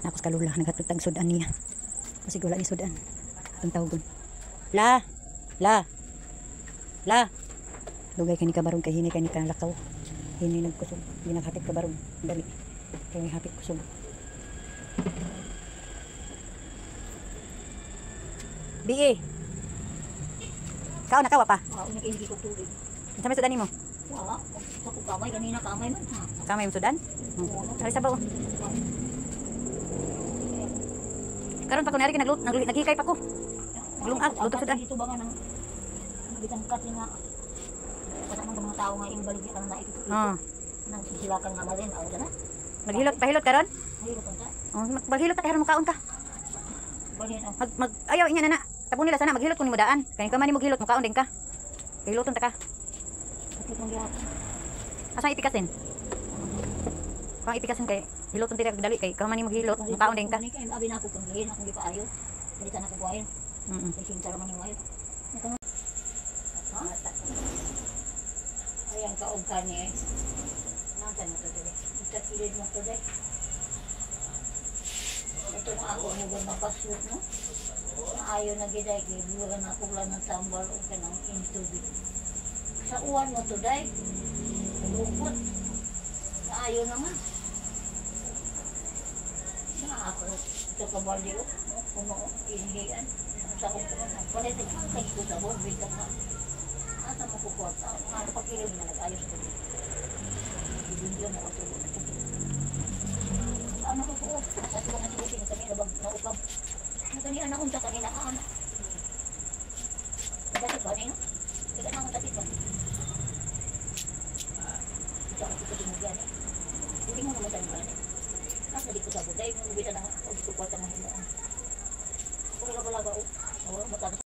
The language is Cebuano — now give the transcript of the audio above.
Nakos kalula, naghatod tag sudan niya. Kasi wala ni sudan. Atong tawgon. La! La! La! Dugay kani kabarong kay hini kani kalakaw. Hini nagkusog. Hindi naghatid kabarong. Dali. Kay may hapit kusog. Bi. Kao na kawa pa. Ako nag-ingi ko tubig. Unsa may sudan nimo? Wala. Sa ko kamay, ganina kamay man. Kamay mo sudan? Ari sa bawo. Karon pa ko nari naglut naghikay pa ko. Glungag, luto sudan. Dito ba nga nang bitangkat nga wala nang mga tao nga imbalik ka na ito. Ah. Nang sisilakan nga marin aw na. Maghilot pahilot karon? Mahilot ka. Oh, maghilot ta kay mukaon ka. Balhin ang Mag mag ayaw inya na na. Tabon nila sana maghilot kun nimo daan. Kay ka man nimo maghilot mukaon din ka. Hiloton ta ka. Sakit ng gihapon. Asa ipikasin? Kung ipikasin kay hiloton tira dali kay ka man nimo maghilot mukaon din ka. Kay abi na ako kang gihin akong gipaayo. Palitan ako buhayin. Kay sinta raman yung ayo. Ha? Ay, ang kaog ka niya eh. Nansan mo to dili. Takilid mo to deh. Ito na ako mo ba mapasok no? Maayo na giday kay buwan na ako lang ng tambal o kanang intubig. Sa uwan mo to day. Lupot. Maayo naman. Na ako sa kabaldi o. Puno o. Inihian. Sa akong puno. Palit ikaw kay ko sa bobi ka na. Asa mo kukuha? Ano pakilog na nag-ayos ko. Ibigyan mo ko ito. Ano ko po? Sa tuwang at tuwang kanina bang naukab? Na kanina na unta kanina ka ano? Dapat ba niyo? Teka na akong takit ba? Ito ako ito tinugyan eh. Hindi mo naman tayo gani. Asa di ko sa buday, mo bisa na ako di ko kwarta mahimuon. Kung wala ba o?